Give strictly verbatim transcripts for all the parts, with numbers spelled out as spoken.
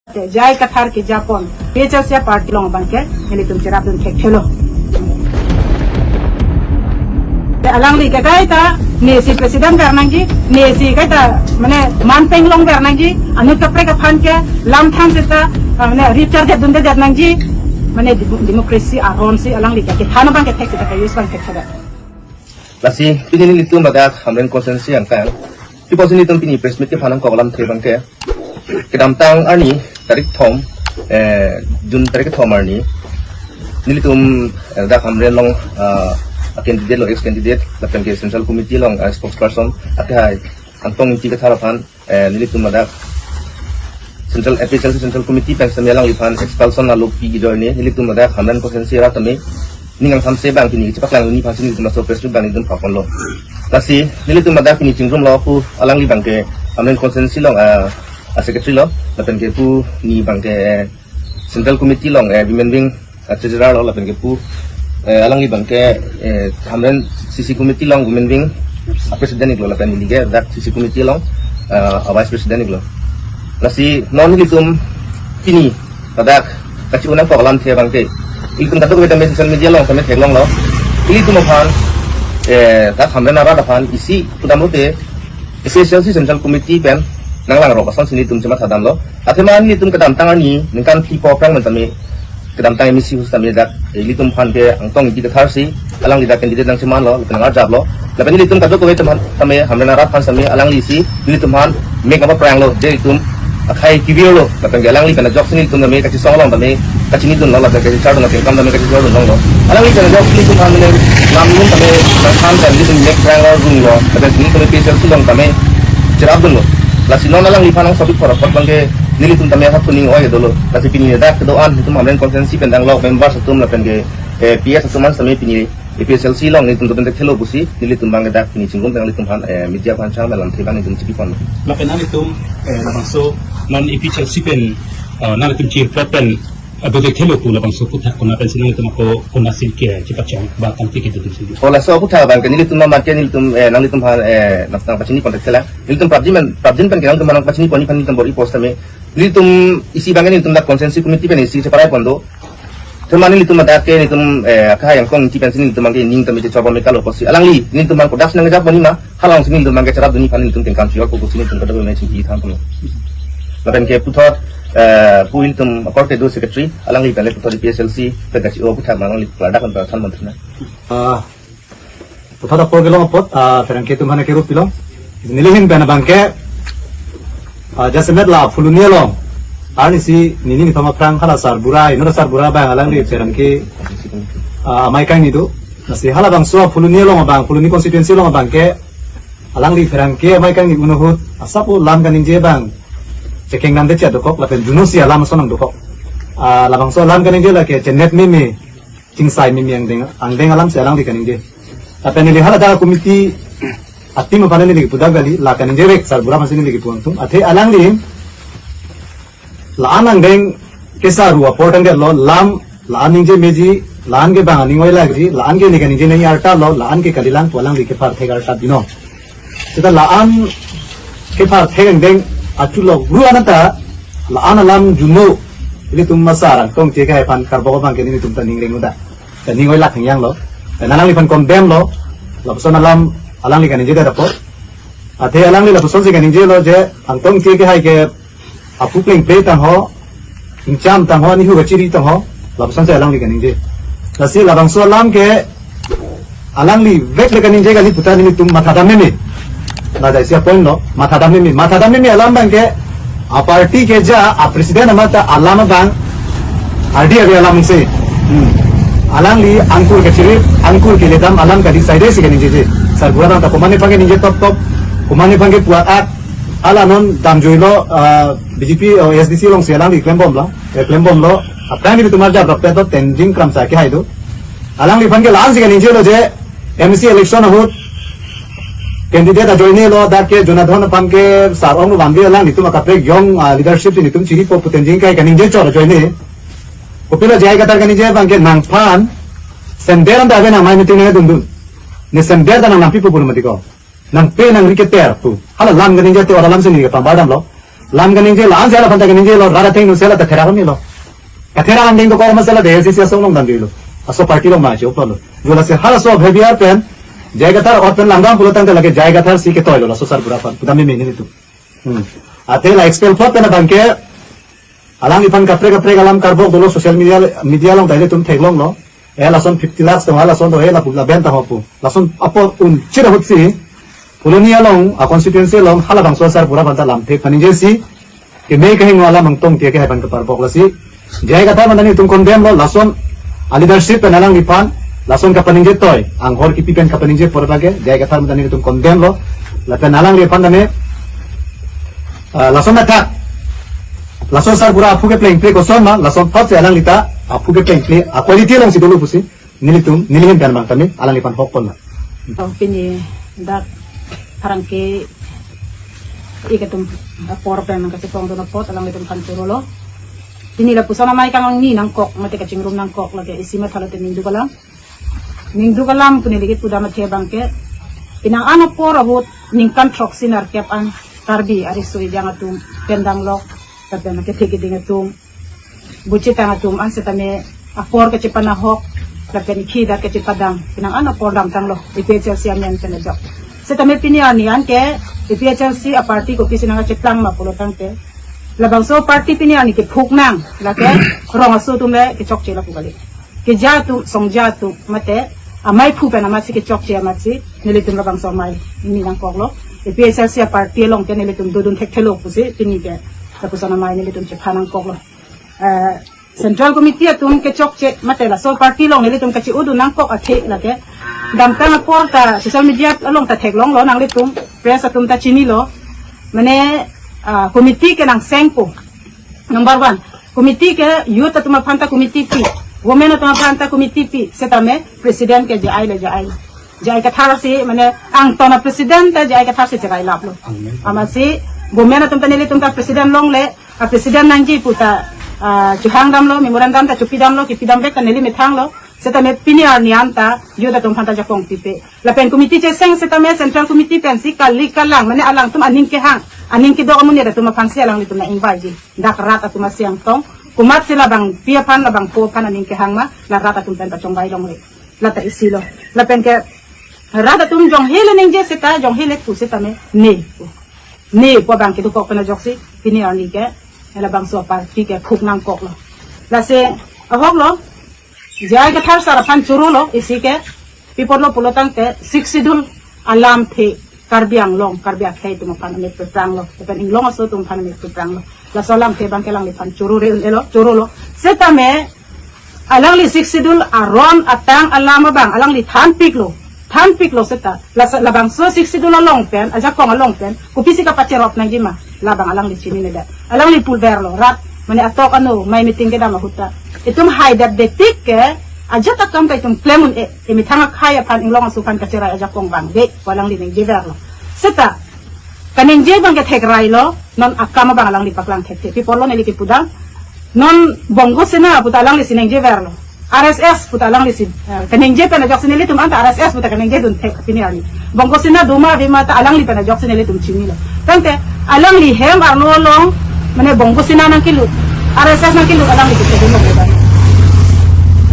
J I Kathar kejapon P H L C party along abangke nelitum cherapdun thekthelo. Alangli ke kaita ne isi president ver nangji, ne isi kaita mane manpeng long ver nangji, anut kaprek aphan ke lamthan seta, ah, mane recharge dunde jat nangji, mane dem-, democracy aron si alangli ke kethan abangke thek seta ke use abangke thek seta. Lasi pini nelitum ladak Hamren constituency angkang. Pipos nelitum pini press meet kephan nangkok alamthe abangke, kedamtang arni tarik thom, eh, June tarik thom arni, nelitum, eh, dak Hamren along, ah, a candidate lo, ex candidate, lapen ke central committee along, ah, spokesperson, akehai Angtong Ingti Kathar aphan, eh, nelitum ladak central, A P H L C central committee pen sitame alangliphan expulsion alo pi ajoine, nelitum ladak Hamren constituency arat tame ning angthamse abang pini chepaklang ni aphansi nelitum laso press meet abang nelitum phaponlo. Lasi nelitum ladak pini chingrumlo pu alangli abangke Hamren constituency along, ah, a secretary lo, lapen ke pu ni abangke, eh, central committee along, eh, women wing, ah, treasurer lo, lapen ke pu, eh, alangli abangke, eh, Hamren C C committee along women wing, ah, president iklo, lapen neli ke dak C C committee along, ah, vice president iklo. Lasi non nelitum pini ladak kachi-o nangkok alamthe abangke, ilitum kadokave tame social media along tame theklonglo. Ilitum aphan, eh, dak Hamren arat aphan isi pudam lote A P H L C central committee pen nanglangrok asonsi nelitum chematha damlo. Athema nelitum kedamtang arni ningkan phli po aphrang pen tame kedamtang M A C hu sitame dak ilitum aphan ke Angtong Ingti Kathar si alangli dak candidate nangchemanlo, lapen nangarjaplo. Lapen ilitum kadokave teman tame Hamren arat aphan sitame alangli si nelitum aphan mek apa pranglo, je itum akhai kibirlo, lapen ke alangli pen ajoksi nelitum tame kachisong along tame kachinidunlo, lapen kachicharlo, lapen kam tame kachicharlo longlo. Alangli pen ajoksi nelitum aphan mene lam lum tame nangkam tame nelitum mek pranglo, runglo, lapen nelitum P H L C along tame cherapdunlo. Lasi non alangliphan angsopik phor apot abangke nelitum tame ha puni oi dolo. Lasi pini dak kedo-an nelitum Hamren constituency pen danglok members atum lapen ke, eh, P S atum an sitame pini A P H L C along nelitum dopen thelo pusi nelitum abangke dak pini chingrum pen nelitum aphan, eh, media aphan chang alamthe abang nelitum chipipon. Lapen nanglitum, eh, labangso non A P H L C pen, eh, nanglitum chirpet pen, eh, dopen thelo pu labangso aphuthak kona pensi nanglitum ako kona sil ke chepachong ba kamti ke dopen sil. Oh, laso aphuthak abangke nelitum amat ke nelitum, eh, nanglitum aphan, eh, nang, nangpachinipon thekthela. Nelitum prapjin pen, prapjin pen ke nangtum aphan nangpachinipon aphan nelitum bor-i post tame. Nelitum isi abangke nelitum dak constituency committee pen isi cheparai pon do. Athema nelitum dak ke nelitum, eh, akhai Angtong Ingti pensi nelitum abangke ning tame chechor bom mekalo pusi. Alangli nelitum abang kodak si nangjap boni ma, halong si nelitum abangke cherapdun aphan nelitum pen kam chior ko pusi nelitum kadokave chingki than pon. Lapen ke puthot, eh, pu nelitum akorte do secretary, alangli pen le puthot A P H L C pen kachi-o aphuthak ma alangli ladak pen than pon thuna. Ah, puthot apor kelong apot, ah, pherangke atum aphan ke rup pilong. Neli ahin pen abangke, ah, jasemet la Phuloni along arnisi nini nithom aphrang hala Sarbura, inut Sarbura abang alangli pherangke, ah, amei kangni do. Lasi halabangso Phuloni along abang, Phuloni constituency along abangke alangli pherangke amei kangni un ahut asap alam kaningje abang chekeng namde che dokok lapen juno si alam ason nangdokok. Ah, labangso alam kaningje lake chenet meme, chingsai meme angdeng, angdeng alam si alangli kaningje. Lapen neli hala dak committee a-team aphan neli kipu dak kali, la kaningje vek Sarbura aphansi neli kipu angtum. Athe alangli la-an angdeng kesaru apor tangdet lo, lam la-an ningje meji, la-an ke bang aning oi lagri, la-an ke ne kaningje nai arta lo, la-an ke kalilang pu alangli kepharthek arta binong. Seta la-an kepharthek angdeng achulok ru anata la-an alam juno ilitum masar Angtong Ingti ke aphan karbok abangke nelitum ta ning reng uda. Ta ning oi lak hangyang lo. Ta alangliphan condemn lo. Lapuson alam alangli kaningje dak apot. Athe alangli lapuson si kaningje lo je Angtong Ingti ke hai ke apu plengple tangho, ingcham tangho, nihu kachiri tangho, lapuson si alangli kaningje. Lasi labangso alam ke alangli vek le kaningje kali puta nelitum mathadam meme. La dai sia point lo, mathadam meme. Mathadam meme alam abangke a-party keja a-president amat ta alam abang ardi ardi alam se. Hmm. Alangli angkur kachiri, angkur keledam alam ka-decide si kaningjeje. Sarbura abang ta komatne abangke ningje top top, komatne abangke puat at, hala non damjuilo, ah, B J P, oh, A S D C along si alangli klembomlo, eh, klembomlo. Aphrang nelitum arjap rapet lo Tenzing Kramsa ke hai do. Alangliphan ke la-an si kaningjelo je M C election ahut candidate ajoine lo, dak ke Jonathan aphan ke sar ong lo bambi alanglitum akaprek young, ah, leadership si nelitum chiripo pu Tenzing ke kaningje chor ajoine. Kopilo J I Kathar kaningje abangke nangphan sender anta ave nang mai meeting nangdundun. Ne sender ta nang nangpipo pu mati ko. Nangpe nangri keter pu. Hala lam kaningje te ora lam si neli kapambar damlo. Lam kaningje la, ansi hala aphan ta kaningje lo, rat athengno si hala ta therak melo. Katherak angdeng dokok ma si hala de A I C C asong along damjilo. Laso party along ma choplo. Jula si halaso behavior pen, J I Kathar ot pen langdam pulo tangte lake J I Kathar si ketoi lo, laso sarbura aphan. Pudam meme nelitum. Hmm. Athe la expel plot pen abangke, alangliphan kaprek kaprek alam karbok dolo social media, media along ta ilitum theklonglo. Eh, lason fifty lakhs tong, lason to, eh, lapu, laben ta hopu. Lason apor un chira hutsi. Phuloni along, a constituency along, halabangso sarbura aphan ta lamthe kapaningje si. Keme kahingno alam angtong tiya ke hai aphan keparbok lasi. J I Kathar aphan ta nelitum condemn lo, lason a leadership pen alangliphan, lason kapaningje toi, anghor kipi pen kapaningje apor abangke, J I Kathar aphan ta nelitum condemn lo, lapen alangliphan ta ne, ah, lason attack, lason sarbura aphu keplengple koson ma, lason thot si alangli ta, aphu keplengple, a quality along si dolo pusi, nelitum, neli ahin pen abang ta ne, alangliphan hok pon ma. Oh, pini dak pherangke ik atum apor pen kachepongdun apot alanglitum aphan choro lo. Pini lapuson amei kangni nangkok, mate kachingrum nangkok lake isi matha lo te ningduk alam. Ningduk alam pu neli kepudam athe abangke, penang an apor ahut ningkan throksi nerkep an Karbi ariso ejang atum pen damlok, lapen kethe keding atum, buchitang atum an setame apor kachepanahok, lapen ikhi dak kachepadam, penang an apor damtanglo, A P H L C amen pen ajok. Setame pini arni anke A P H L C a party kopisi nangkacheplang ma pulo tangte, labangso party pini arni kephuk nang, lake rong aso atum le kechokche lapu kali. Keja atum, songja atum, mate, amei aphu pen amatsi kechokche amatsi, nelitum labangso amei ni nangkoklo. A P H L C a party along ke nelitum dodun thekthelo pusi, pini ke, lapuson amei nelitum chepha nangkoklo. Eh, Central Committee atum kechokche, mate laso party along nelitum kachi-udun nangkok athe lake. Damtang apor ta social media along ta theklonglo nanglitum, press atum ta chinilo. Mane, ah, committee ke nangsengpo. Number one, committee ke youth atum aphan ta committee pi, women atum aphan ta committee pi, setame president ke J I le J I. J I Kathar si, mane, angton a president ta J I Kathar si cherai laplo. Amen. Amatsi, women atum ta nelitum ta president longle, a president nangji pu ta, ah, chuhang damlo, memorandum ta chupi damlo, kipi dam bek ta neli methanglo. Setame pini arni anta, youth atum aphan ta jakong pipe. Lapen committee cheseng setame central committee pensi kali kalang, mane alangtum aning kehang, aning kedok amonit atum aphansi alanglitum nang-ingvaiji. Dak rat atum asi angtong, komatsi labangpi aphan, labangpo aphan aning kehang ma, la rat atum pen ta chongvai longle. La ta isi lo. Lapen ke rat atum jonghe le ningje seta, jonghe le pu setame, ne pu. Ne pu abang kedokok pen ajoksi, pini arni ke, labangso party kephuk nangkoklo. Lasi, ahok lo, J I Kathar sar aphan choro lo, isi ke, pi apotlo pulo tangte, Sixth Schedule alamthe, Karbi Anglong, Karbi akhei atum aphan amek pepranglo, lapen inglong aso atum aphan amek pepranglo. Laso alamthe abangke alangliphan choro re un-elo, choro lo. Setame, alangli Sixth Schedule aron atang alam abang, alangli thanpiklo, thanpiklo seta, lasa-, labangso Sixth Schedule along pen, ajakong along pen, kopisi kapacherop nangji ma, labang alangli chininedet. Alangli puverlo, rat, mane atok ano, amei meeting kedam ahut ta. Itum haidetdetik ke, ajat akam ta itum klem un-e, emethang akhei aphan inglong aso aphan kacherai ajakong abang, de, pu alangli ningjeverlo. Seta, kaningje abangke thekrai lo, non akam abang alangli paklang thekthe. Pi apotlo neli kepudam, non Bongo Sena pu ta alanglisi ningjeverlo. R S S pu ta alanglisi, eh, kaningje pen ajoksi nelitum anta R S S pu ta kaningjedun thek pini arni. Bongo Sena doma avema ta alangli pen ajoksi nelitum chinilo. Tangte alangli hem arlo along, mane Bongo Sena nangkelut, R S S nangkelut alangli kethedun lo.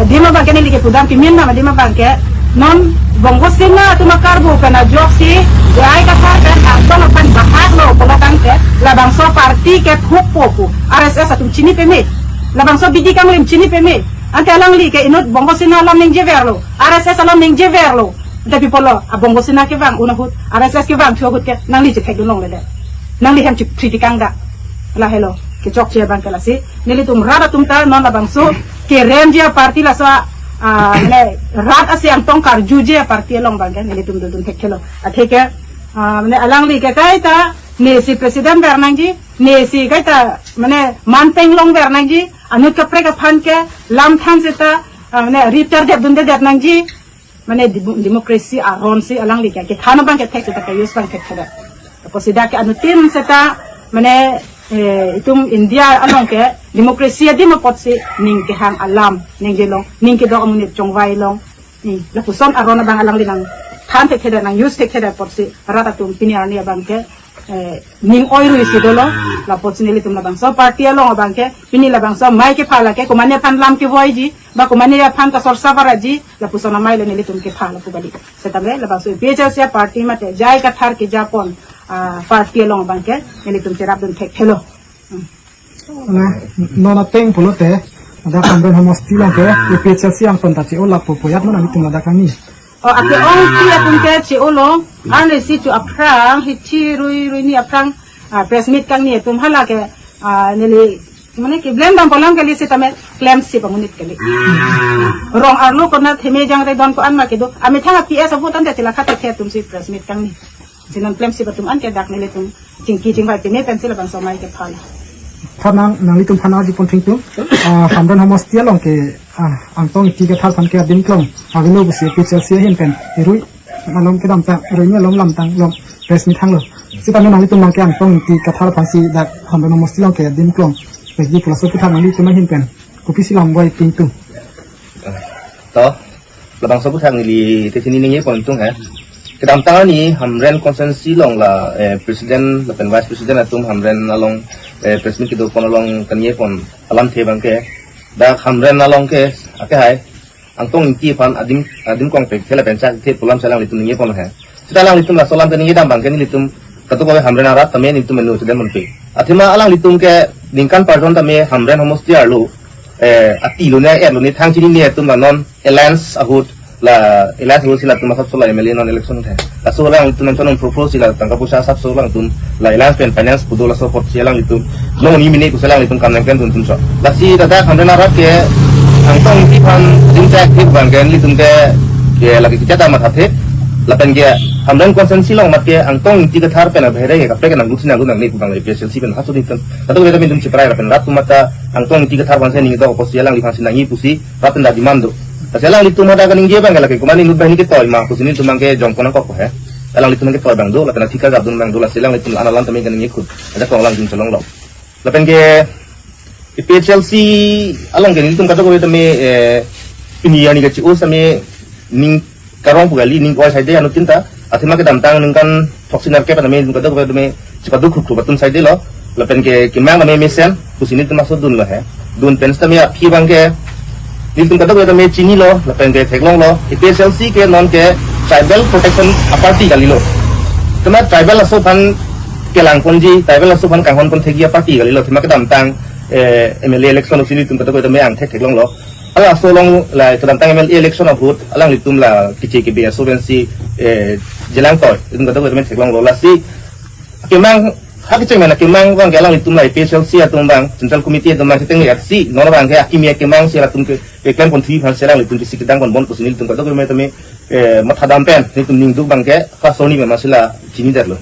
Adim abangke neli kepudam kemin ma, adim abangke non Bongo Sena atum akarbo pen ajoksi J I Kathar pen angtong aphan bahaklo pulo tangte, labangso party kephukpo pu R S S atum chini peme. Labangso bidi kanglim chini peme. Ante alangli ke inut Bongo Sena alam ningjeverlo, R S S alam ningjeverlo. Ante pi apotlo, a Bongo Sena kevang un ahut, R S S kevang thu ahut ke, nangli chethekdun longledet. Nangli hem chipri tikang da. Lahelo, kechokche abangke lasi. Nelitum rat atum ta non labangso keremji a party laso, ah, ne rat asi angtong karjuje a party along abangke, nelitum dodun thekthelo. Atheke, ah, mane alangli ke kaita, nesi president ver nangji, nesi kaita, mane manpeng longver nangji, anut kaprek aphan ke, lamthan seta, ah, mane rip tardep dundedet nangji, mane demo-, democracy aron si alangli ke, kethan abang kethek seta ke-use abang kethek. Apotsi dak ke anuttin seta, mane, eh, itum India along ke democracy adim apotsi ning kehang alam, ningjelong, ning kedok amonit chongvai long. Ni, lapuson aron abang alangli nangthan thekthedet, nang-use thekthedet apotsi rat atum pini arni abangke eh, ning oirui si dolo, lapusi nelitum labangso party along abangke, pini labangso amei kepha lake, komatne aphan lam kevoiji, ba komatne aphan kasorsa varaji, lapuson amei le nelitum kepha lapu kali. Setame labangso A P H L C party mate, J I Kathar kejapon, ah, party along abangke, nelitum cherapdun thekthelo. Hmm. Mane, non ateng pulote, ladak Hamren homosti along ke, A P H L C angton ta che-o lapu puyat ma nelitum ladak kami. O, ake-ongpi atum ke che-olo, arnisi chu aphrang, hithi rui rui ni aphrang, ah, press meet kangni atum hala ke, ah, neli, mane keblem dam polang kali setame klemsi pamunit kali. Rong arlo konat theme jangre don ko-an ma kedo, amethang a P S avo tangte chila khat the atumsi press meet kangni. Jinan klemsi atum an ke dak nelitum chingki chingvai pine pensi labangso amei kepha. Thanang nanglitum aphan arjupon thengtum. Ah, Hamren homosti along ke, ah, Angtong Ingti Kathar aphan ke adim klong avelo pusi A P H L C ahin pen irui along kedamtang, irui along lamtang along press meet hanglo. Setame nanglitum abangke Angtong Ingti Kathar aphansi dak Hamren homosti along ke adim klong vekji pu laso aputhak nanglitum ahin pen kopisi lam voi thengtum? To, labangso aputhak neli te chini ningjepon tung he. Kedamtang arni Hamren constituency along la, eh, president lapen vice president atum Hamren along, eh, press meet kedopon along kaningje pon alamthe abangke, dak Hamren along ke, ake hai, Angtong Ingti aphan adim, adim kongpek thela penchak the pu alamsi alanglitum ningjepon he. Seta alanglitum laso alam kaningje dam abangke nelitum kadokave Hamren arat tame nelitum anu chedem monpe. Athema alanglitum ke ningkan parjon tame Hamren homosti arlo, eh, ati lone, er lone, thang chinine atum la non alliance ahut la, alliance ahutsi latum asapso la M L A non election the. Laso alanglitum nangchon propose si la tangka poisa asapso alangtum la alliance pen finance pu do, laso apotsi alanglitum long ni mini pusi alanglitum kam nangklem duntum so. Lasi ladak Hamren arat ke Angtong Ingti aphan adim chak the abangke nelitum ke, ke lake kechat amat the. Lapen ke Hamren constituency along mat ke Angtong Ingti Kathar pen abhere ke kaprek nangluksi nanglu nangne pu abang A P H L C pen haso nelitum. Kadokave atum chiprai lapen rat atum mate Angtong Ingti Kathar aphansi ning do, apotsi alangliphansi nangji pusi rat atum ta demand do. Lasi alanglitum hadak kaningje abangke lake komatne inut banghini ketoi ma pusi nelitum abangke jongpon nangkok he. Alanglitum abangke ketoi abang do, lapen athikar gabdun abang do, lasi alanglitum an alam tame kaningje khut. Ada kong alanglitum cholonglo. Lapen ke A P H L C along ke nelitum kadokave tame, eh, pini arni ke che-o setame ning karong pu kali, ning oi saide anuttin ta. Athema kedamtang ningkan throksi nerkep tame nelitum kadokave tame chepaduk khuk khuk atum saidelo. Lapen ke kemang tame mesen pusi nelitum laso dunlo he. Dun pen setame aphi abangke nelitum kadokave tame chinilo, lapen ke theklonglo, A P H L C ke non ke tribal protection a party kalilo. Tema tribal aso aphan kelangponji, tribal aso aphan kanghonpon thekji a party kalilo. Tema kedamtang, eh, M L A election ahutsi nelitum kadokave tame angthek theklonglo. Ala aso along la kedamtang M L A election ahut alanglitum la kiche kibe aso pensi, eh, jelang toi, nelitum kadokave tame theklonglo. Lasi kemang, ha kecheng mena kemang abangke alanglitum la A P H L C atum abang, Central Committee atum abang, cheteng R C, non abangke akimi kemangsi latum ke, keklempon thuji aphansi alanglitum kisi kedang ponbom pusi nelitum kadokave tame, eh, mathadam pen, nelitum ningduk abangke, keso arni pen masi la chinidetlo.